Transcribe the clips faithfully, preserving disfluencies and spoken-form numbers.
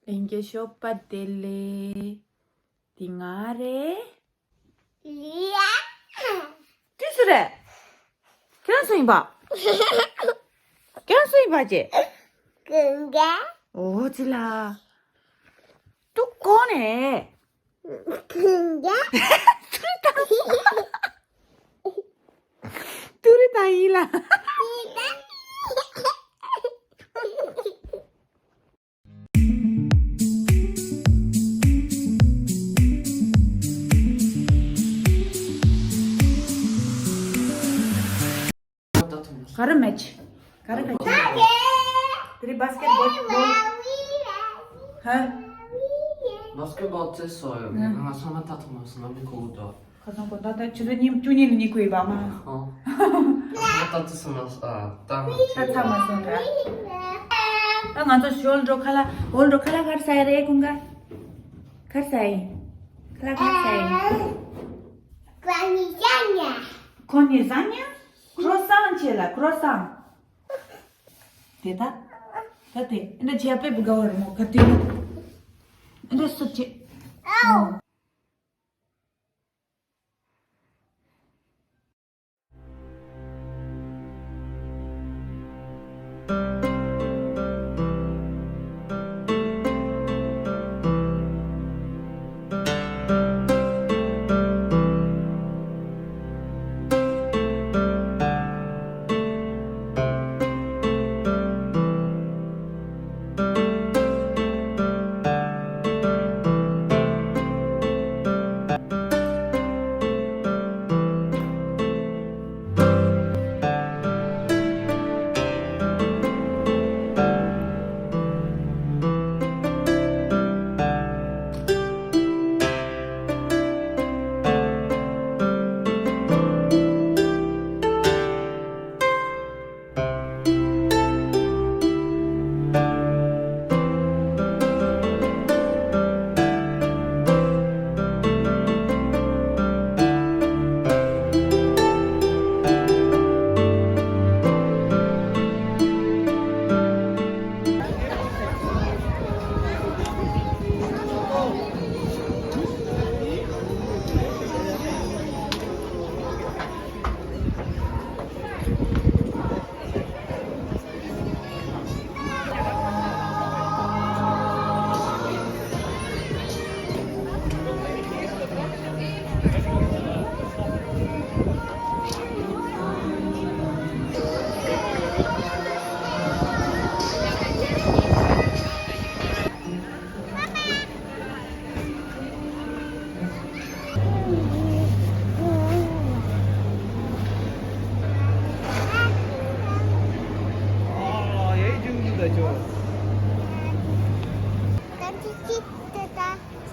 ལྷན་རྒྱས་ཞོགས་པ་བདེ་ལེགས། འདི་ང་རེད། ལིའ། ཏི་སུ་རེད། ཁྱེད་རང་སུ་ཡིན་པ། ཁྱེད་རང་སུ་ཡིན་པ་ཅེ། ཀུན་དགའ། ཨོ་ཙི་ལ། ཏུ་གོ་ནས། ཀུན་དགའ། ཏུ་རི་ད་ཡིན་ལ། ག་རེ་མེཆ། ག་རེ་ག་རེ། དེ་རིང་བྷ་སི་ཀེ་ཊི་བྷོལ་བྷོལ། ཧ། བྷ་སི་ཀེ་ཊི་བྷོལ་རྩེས་སོང་ཡོད། ང་ང་སོང་ན་ད་ཐོག་མ་སོང་ན་མི་གོ་གི་འདུག་ཁ་སང་གོ་ད་ལྟ་ཆུ་ཚོད་ཉིན་བཅུ་གཉིས་ལ་གཉིད་ཁུག་ཡོད་པ་མ། ཨོ། ད་ལྟ་ཚུ་སོང་ན་ཨ་ད་ད་ཚ་མ་སོང་ར། ད་ང་ཚོ་ཞོལ་འགྲོ་ཁ་ལ་འོལ་འགྲོ་ཁ་ལ་གར་ས་ཡ་རེད་ཀུན་དགའ། གར་ས་ཡིན། ཁ་ལ་གར་ས་ཡིན། ཁོ་ནི་ཟ་ཉ། ཁོ་ནི་ཟ་ཉ། ཁྲོ་སང་ཆེ་ལ་ཁྲོ་སང་། དེ་ད། ད་དེ་འདྲ་བྱས་པས་བུ་དགའ་བ་རེད་མོ་ག་དུས། འདྲ་སུ་བྱེད། ཨོ།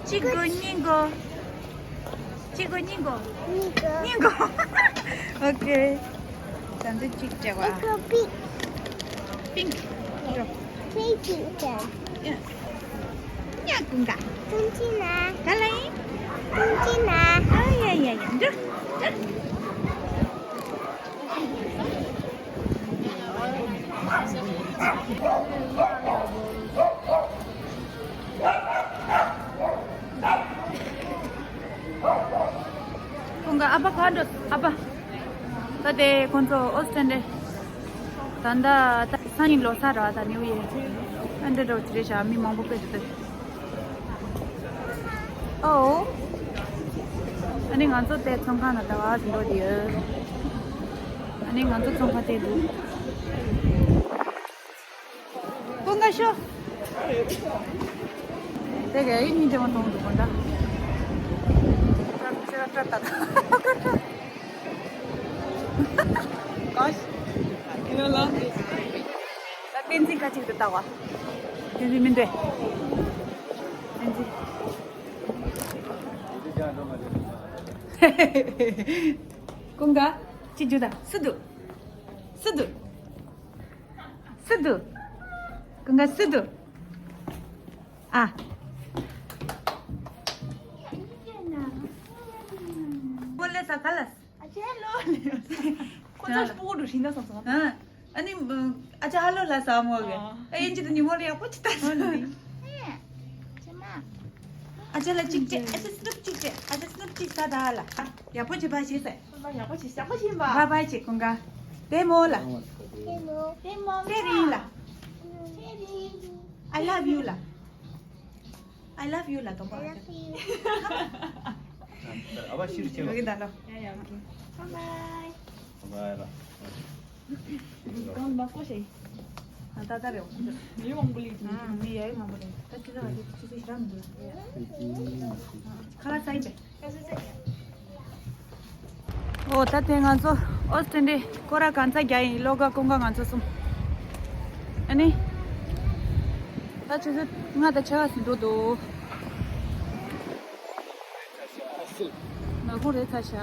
གཅིག་དགོས། གཉིས་དགོས། གཅིག་དགོས། གཉིས་དགོས། གཉིས་དགོས། གཉིས་དགོས། ཨོ་ཁེ། ད་འདི་གཅིག་སྤྲད་པ། ཨེ་ཁོ་པིང་། པིང་། འགྲོ། པིང་གཅིག་སྤྲད། ཡ། ཉ་ཀུན་དགའ། ཐུང་ཆེན་ན། ག་ལ་ཡིན། ཐུང་ཆེན་ན། ཨ་ཡ་ཡ་ཡ། འགྲོ། འགྲོ། ཁོང་གི་ཨ་ཕ་ག་འགྲོ། ཨ་ཕ། ད་དེ་ཁོང་ཚོ་ཨོ་སི་ཊེ་ལི་ཡ། ད་ལྟ་ད་སང་ཉིན་ལོ་གསར་ར། ད་ནིའུ་ཡེར། ཨ་འདྲ་འདྲ་བོ་ཅི་རེད་ཤག་མི་མང་པོ་དཔེ་ཅིག་འདུག་ཨོ། ཨ་ནི་ང་ཚོ་དེ་ཚོང་ཁང་ནང་ད་བར་འགྲོ་དེ་ཡོད། ཨ་ནི་ང་ཚོ་ཚོང་ཁང་དེ་འདུག་ཀུན་དགའ་ཤོག་དེ་ག་ཡིན་ཉིན་རྒྱབ་མ་གཏོང་འདུག་གོ་འདྲ། ཏྲ་ཏྲ་ཏྲ་ཏྲ། Gosh, you know, love this. ད་བསྟན་འཛིན་ཁ་ཅིག་ཏུ་ལྟ་བ། བསྟན་འཛིན་མི་འདོད། བསྟན་འཛིན། ཀུན་དགའ། ཅི་རྒྱུ་ད། སུ་འདུག་སུ་འདུག་སུ་འདུག་ཀུན་དགའ་སུ་འདུག་ཨ། ཁོ་ལས་ས་ག་ལ། ཨ་ཅེ་ལོ་ལེ། ཁོ་ཚོ་སྤུ་གུ་འདྲ་ཞིག་ན་སོང་སོང་། ཨ་ནི་ཨ་ཅེ་ཧ་ལོ་ལ་ས་མོ་གི། ཨ་ཡིན་གཅིག་ཏུ་ཉི་མོ་ལ་ཡག་པོ་ཅིག་ལྟ་སོང་། ཨ་ཅེ་ལ་གཅིག་སྤྲད། ཨ་ཅེ་སི་ནུབ་གཅིག་སྤྲད། ཨ་ཅེ་སི་ནུབ་གཅིག་ཟ་ད་ལ། ཡག་པོ་བྱེད་པ་བྱེད་ཟེར། ཡག་པོ་བྱེད། ཡག་པོ་བྱེད་པ། བཱའི་བཱའི་བྱེད། ཀུན་དགའ། བདེ་མོ་ལ། བདེ་མོ། བདེ་མོ། སེ་རིང་ལ། I love you ལ། I love you ལ་དོམ་པ། I love you. ཨ་བ་ཤིར་ཆེ་བ། ཡོད་ཀྱི་ད་ལོ། ཡ་ཡ། ཨོ་ཀེ། བཱའི་བཱའི། བཱའི་བཱའི་ལ། གང་མ་གོ་ཤེས། ཨ་ད་ད་རེད། མི་མང་པོ་ལས་ཀྱི། ཨ་མི་ཡ་ཡི་མང་པོ་ལས། ད་ཅི་ལ་བ་ཅི་ཅི་ཅི་ཞིག་རང་འདུག་ཁ་ལག་ཟ་ཡིན་པས། ཨོ་ད་དེ་ང་ཚོ་ཨོ་སི་ཏྲེ་ལི་ཡ་སྐོར་ར་གང་ཚ་རྒྱག་ཡིན། ལོ་ག་ཀུན་དགའ་ང་ཚོ་གསུམ། ཨ་ནི། ད་ཆུ་ཚོད་ལྔ་དང་ཕྱེད་ཀ་ཟིན་འགྲོ་འདུག་ནག་ཁུང་རེད་ཚ་ཤག་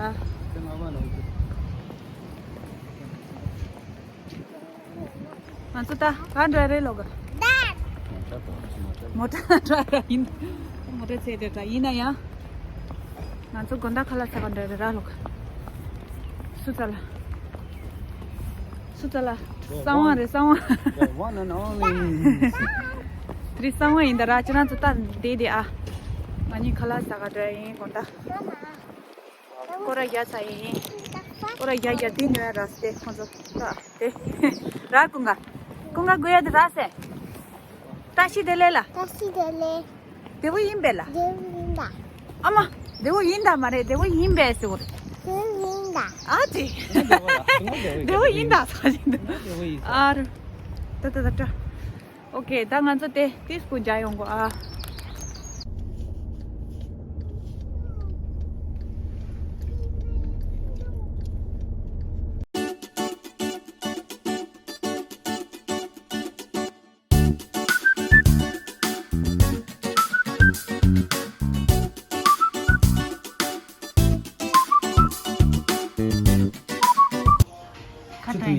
ང་ཚོ་ད་ག་འགྲོ་ཡ་རེད་ལོ་ག་མོ་ཊ་འགྲོ་ཡ་ཡིན། མོ་ཊ་ཚད་དེ་འདྲ་ཡིན་ན་ཡང་། ང་ཚོ་དགོང་དག་ཁ་ལག་ཟ་ག་འགྲོ་ཡ་རེད་ར་ལོ་ག་སུ་ཙ་ལ། སུ་ཙ་ལ། གསང་བ་རེད་གསང་བ། The one and only. དེ་རིང་གསང་བ་ཡིན་ད་ར། ཁྱེད་རང་ཚོ་ད་བསྡད་བསྡད་ཨ། ང་གཉིས་ཁ་ལག་ཟ་ག་འགྲོ་ཡ་ཡིན་དགོང་དག་སྐོར་ར་རྒྱག་ཚར་ཡིན། སྐོར་ར་རྒྱག་རྒྱག་དེ་ཉོ་ཡ་རག་སྟེ་ཁོང་ཚོ་ད་དེ། ར་ཀུན་དགའ། ཀུན་དགའ་དགོས་ཡ་དེ་རག་སེ། བཀྲ་ཤིས་བདེ་ལེགས་ལ། བཀྲ་ཤིས་བདེ་ལེགས། བདེ་བོ་ཡིན་པས་ལ། བདེ་བོ་ཡིན་ད། ཨ་མ། བདེ་བོ་ཡིན་ད་མ་རེད། བདེ་བོ་ཡིན་པས་ཟེར་བ་རེད། བདེ་བོ་ཡིན་ད། ཨ་ཙི། བདེ་བོ་ཡིན་ད་ཟེར་བཞིན་འདུག་ཨ་རུ། ད་ད་ད་ད། ཨོ་ཀེ། ད་ང་ཚོ་དེ་ཏིས་པུ་མཇལ་ཡོང་གོ་ཨ། ཁ་ཏོན།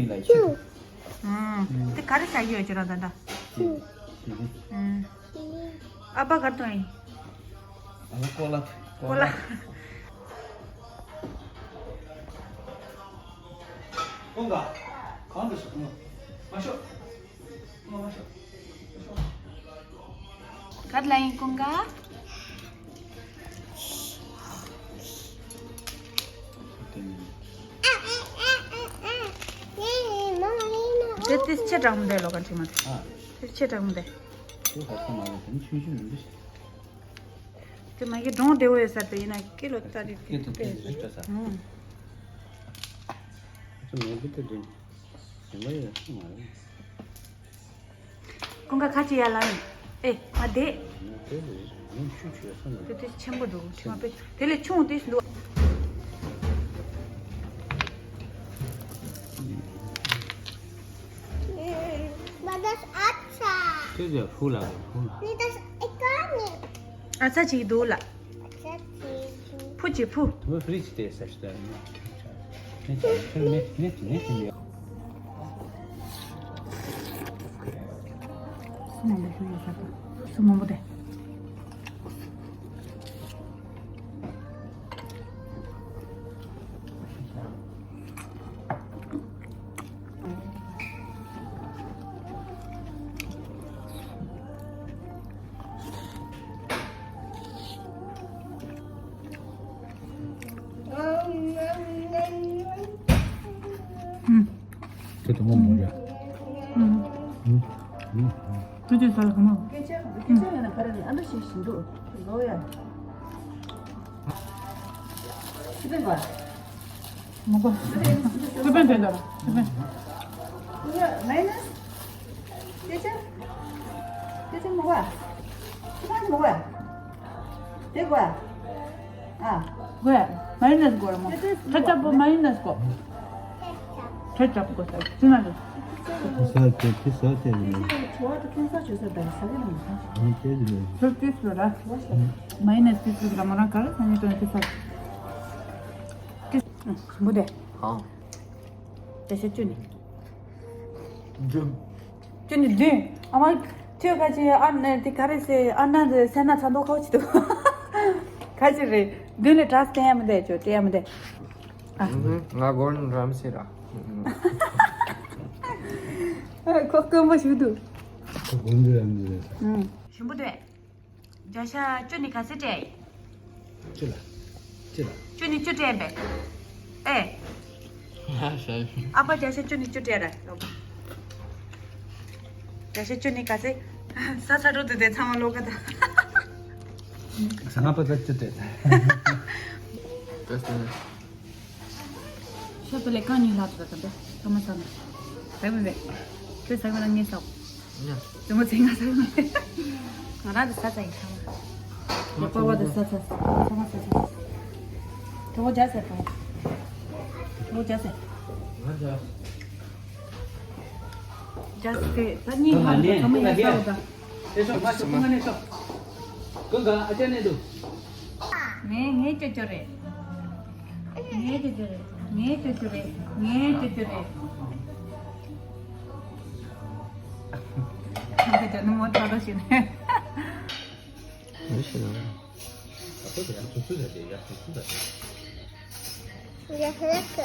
ཨུམ། དེ་ག་རེ་ཟ་གི་ཡོད་ཁྱོད་རང་ད་ལྟ། ཨུམ། ཨ་ཕ་ག་རེ་གཏོང་ཡིན། ཨ་ཕ་ཀོ་ལ། ཀོ་ལ། ཀོ་ལ། གང་དུ་ཤོག་མ་ཤོག་ག་རེ་ལབ་ཡིན་ཀུན་དགའ། དེ་དེ་ཆེ་དྲག་མོ་འདུག་ལོ་ག་ཁྲིད་མ་དེ། ཨ། དེ་ཆེ་དྲག་མོ་འདུག་དེ་ཧ་ཁོ་མ་ལ་དེ་ཆུང་ཆུང་མི་འདུག་དེ་མ་གི་སྒྲོང་བདེ་བོ་ཡོད་ས་དེ་ཡིན་ན་ཀི་ལོ་ཏ་རི་ཀི་ཏུ་པེ་རི་ཏ་ས། ཨུམ། ཁྱོད་མ་གི་དེ་དྲན། དེ་མ་ཡོད་ས་མ་རེད། ཀུན་དགའ་ཁ་ཅིག་ཡར་ལངས་ཡིན། ཨེ་མ་བསྡད། དེ་དུས་ཆེན་པོ་འདུག་ཁྲི་མ་དཔེ་དེ་ལས་ཆུང་དུས་འདུག་ཁྱེད་ཀྱི་ཕུ་ལ་ཕུ་ལ། ཨ་ཚ་ཅིག་འདུག་ལ། ཕུ་ཅིག་ཕུ། དུ་བ་ཕི་རིཇ་དེ་ས་ཞིག་ད་ནི། སུ་མང་པོ་ཞུ་ཡོད་ས་དང་། སུ་མང་པོ་དེ། ཁྱེད་དུ་མོ་མོ་རེད། ཁྱེད་ཀྱི་ས་ལ་ག་མ། སྐད་ཆ་སྐད་ཆ་ཡོད་ན་ག་རེ་རེད། ཨ་འདྲ་ཞིག་བཞིན་འདུག་ལོ་ཡ། ཁྱི་ཕན་པ། མོ་གོ། ཁྱི་ཕན་དེ་འདྲ་ཁྱི་ཕན། མའི་ནས། སྐད་ཆ། སྐད་ཆ་མོ་གོ། ཁྱི་ཕན་མོ་གོ། དེ་གོ། ཨ། གོ་ཡ། མའི་ནས་གོ་ར་མོ། ཁ་ཆ་པོ་མའི་ནས་གོ། ཁ་ཆ་པོ་གོ་ས་ཅི་ན་རེད། ཁ་ས་ཏེ་ཁ་ས་ཏེ་རེད། ཁ་ས་ཏེ་རེད། ཁ་ས་ཏེ་རེད། མའི་ནས་ཏེ་ཚུལ་ར་མོ་རང་ག་རེ་ས་ནི་དོན་ཁ་ས་ཏེ། མོ་དེ། ཧང་། དེ་ཤེས་ཅུ་ནི། འགྲུབ། ཅུ་ནི་བདུན། ཨ་མ། ཁྱོད་ཁ་ཅིག་ཨ་ནེ་དེ་ག་རེ་ཟེར། ཨ་ན་དེ་སེ་ན་ཚ་མདོག་ཁ་བོ་ཅིག་འདུག་ཁ་ཅིག་རེད། བདུན་ལས་དྲག་སྟེ་ཡ་མི་འདུག་ཅོ་དེ་ཡ་མི་འདུག་ཨ། ང་གོན་རམ་སེ་ར། ཁོ་དཀོན་པོ་ཞིག་འདུག་ཁོ་དཀོན་པོ་རམ་སེ་ར། ཞིམ་པོ་འདུག་བརྒྱ་ཆ་བཅུ་ནི་ག་ཚོད་སྤྲད་ཡིན། བཅུ་ལ། བཅུ་ལ། བཅུ་ནི་བཅུ་སྤྲད་པས། ཨེ། ང་ཤ་ཨ་ཕ་བརྒྱ་ཆ་བཅུ་ནི་བཅུ་སྤྲད་ར། བརྒྱ་ཆ་བཅུ་ནི་ག་ཚོད། ས་ས་འགྲོ་དུས་དེ་ཚང་མ་ལོག་ག་ད། ས་ང་པ་ཚ་བཅུ་སྤྲད་ད། ཤ་པ་ལས་རྐང་གཉིས་ལྷག་ཏུ་ད་ད་ད་མ་ཟ་ན། ཟ་མི་མེད། ཁྱོད་ཟ་མི་ན་ངས་ཟ། ཉ། དེ་མོ་ཚེ་ང་ཟ་མི། ང་རང་དུ་ཟ་ཚ་ཡིན་ཚང་མ། ཡ་པ་བ་དུ་ཟ་ཚ། ཚང་མ་ཟ་ཚ། དེ་བོ་ཇ་ཟེར་པ། དེ་བོ་ཇ་ཟེར། ང་ཇ། ཇ་ཟེར་ད་གཉིས་ལྷག་ཏུ་ཚང་མ་ཡ་ཟ་བ་ད། ཨེ་ཤོག་མ་ཤོག་ཀུན་ག་ནས་ཤོག་ཀུན་ག་ཨ་ཅག་ནས་འདུག་ངས་ངས་ཅོ་ཅོ་རེད། ངས་ཅོ་ཅོ་རེད། ངས་ཅོ་ཅོ་རེད། ངས་ཅོ་ཅོ་རེད། ངས་ཅོ་ནི་མོ་ཐོག་ཐོག་ཞིག་ནས། ཡ་ཧེ་ཀ་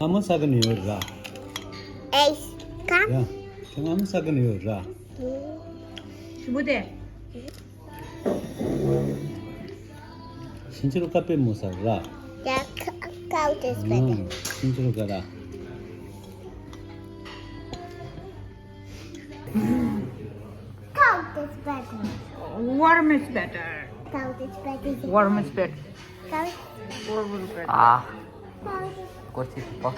ཨ་མ་ས་ག་ནས་ཡོད་ར། ཨེ་ཀ་ཡ། ཁྱེད་ཨ་མ་ས་ག་ནས་ཡོད་ར། ཞུ་བོ་དེ། ཤིན་ཅི་རུ་ཀ་པེ་མོ་ས་ར། ཡ་ཁ་ཁའུ་ཏེ་སྤེ་ཏེ། ཤིན་ཅི་རུ་ཀ་ར། Cold is better. Warm is better. Cold is better. Warm is better. Cold. Warm is better. ཨ། Cold is སྐོར་ཆེ་པོ།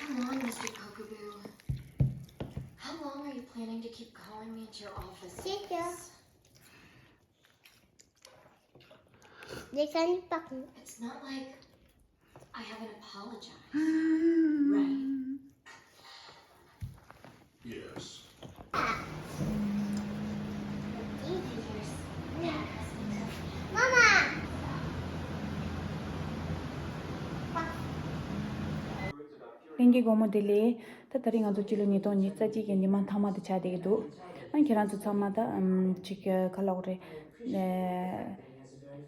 Come on, Mister Kokobu. How long are you planning to keep calling me into your office? Teacher. They can talk. It's not like I haven't apologized. Right. Yes. Mama. ལྷན་རྒྱས་སྒོར་མོ་བདེ་ལེགས། ད་ད་རེས་ང་ཚོ་སྤྱི་ལོ་ཉིས་སྟོང་ཉི་ཤུ་རྩ་གཅིག་གི་ཉི་མ་མཐའ་མ་དེ་ཆགས་བསྡད་ཀྱི་འདུག་ཨ་ཁྱེད་རང་ཚོ་ཚང་མ་ད་ཨམ་ཅིག་ག་ལབ་དགོས་རེད།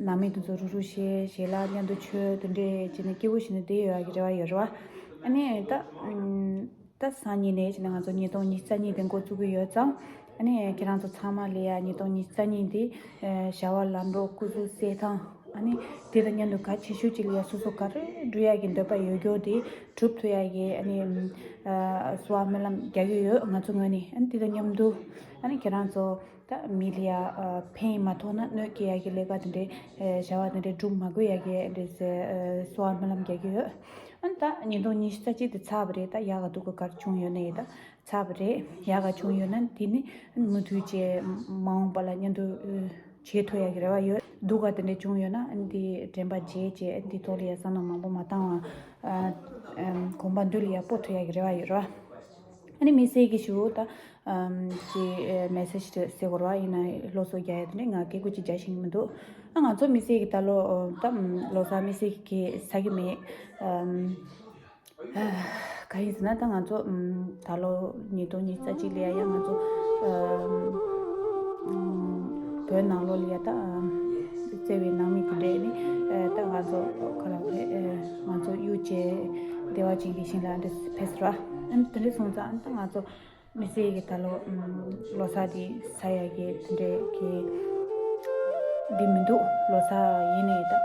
ནང་མི་དེ་ཚོ་རུ་རུ་བྱས་ཞལ་ལག་མཉམ་དུ་མཆོད་དེ་འདྲས་བྱས་ནས་སྐྱིད་པོ་བྱས་ནས་བསྡད་ཡོད་ཡ་གི་རེ་བ་ཡོད་རེད་བ། ཨ་ནི་ད་ཨམ། ད་སང་ཉིན་ནས་བྱས་ན་ང་ཚོ་ཉིས་སྟོང་ཉི་ཤུ་རྩ་གཉིས་དེ་འགོ་བཙུགས་ཀྱི་ཡོད་ཙང་། ཨ་ནི་ཁྱེད་རང་ཚོ་ཚང་མ་ལ་ཡ་ཉིས་སྟོང་ཉི་ཤུ་རྩ་གཉིས་འདི་བྱ་བ་ལམ་འགྲོ་སྐུ་གཟུགས་གསལ་ཐང་། ཨ་ནི་དེ་དང་མཉམ་དུ་གལ་ཆེ་ཤོས་གཅིག་ལ་ཡ་སོ་སོ་ག་རེ་འགྲུབ་ཡ་གི་འདོད་པ་ཡོད་རྒྱུ་དེ་འགྲུབ་ཐུབ་ཡ་གི་ཨ་ནི་གསོལ་བ་སྨོན་ལམ་རྒྱག་གི་ཡོད་ང་ཚོ་ངོས་ནས། ཨ་ནི་དེ་དང་མཉམ་དུ་ཨ་ནི་ཁྱེད་རང་ཚོ་ད་མི་ལ་ཡ་ཕན་ཡིན་མ་ཐོགས་ན་གནོད་སྐྱེལ་ཡ་གི་ལས་ཀ་དེ་འདྲའི་བྱ་བ་དེ་འདྲའི་སྒྲུབ་མ་དགོས་ཡ་གི་འདྲའི་གསོལ་བ་སྨོན་ལམ་རྒྱག་གི་ཡོད། ཨ་ནི་ད་ཉིས་སྟོང་ཉི་ཤུ་རྩ་གཅིག་དེ་ཚར་བ་རེད། ད་ཡག་ག་སྡུག་ག་ག་རེ་བྱུང་ཡོད་ན་ཡིན་ད། ཚར་བ་རེད། ཡག་ག་བྱུང་ཡོད་ན་འདི་ནི་མུ་མཐུད་བྱས་མ་འོངས་པ་ལ་མཉམ་དུ་བྱེད་ཐུབ་ཡ་གི་རེ་བ་ཡོད། སྡུག་ག་དེ་འདྲ་བྱུང་ཡོད་ན་འདི་དྲན་པ་བརྗེད་བྱས་འདི་ཐོག་ལ་ཡ་བསམ་བློ་མང་པོ་མ་བཏང་བ། གོམ་པ་མདུན་ལ་ཡ་སྤོ་ཐུབ་ཡ་གི་རེ་བ་ཡོད་རེད་བ། ཨ་ནི་དམིགས་བསལ་གྱི་ཞུ་ད་ཅི་མེ་སེ་ཇི་རེད་ཟེར་དགོས་རེད་བ། ཡིན་ན་སློབ་གསོ་རྒྱག་ཡ་དེ་འདྲ་ང་སྐད་ཆ་ཅིག་རྒྱག་ཤེས་ཀྱི་མི་འདུག་ཨ་ང་ཚོ་དམིགས་བསལ་གྱི་ད་ལོ་ད་ལོ་གསར་དམིགས་བསལ་གྱི་ཟ་གི་མེད། ག་ཡིན་ཟེར་ན་ད་ང་ཚོ་ད་ལོ་ཉིས་སྟོང་ཉི་ཤུ་རྩ་གཅིག་ལ་ཡ་ཡ་ང་ཚོ་བོད་ནང་ལོགས་ལ་ཡ་ད་བརྩེ་བའི་ནང་མི་དེ་འདྲས་ནི་ད་ང་ཚོ་ག་ལབ་རེད། ང་ཚོ་གཡུག་བྱས་བདེ་བ་ཅན་གྱི་ཞིང་ལ་འདི་ཕེབས་སོང་ར། དེ་འདྲས་སོང་ཙང་ད་ང་ཚོ་དམིགས་བསལ་གྱི་ད་ལོ་ལོ་གསར་འདི་ཟ་ཡ་གི་དེ་འདྲས་གི་འདི་མི་འདུག་ལོ་གསར་ཡིན་ནའི་ད་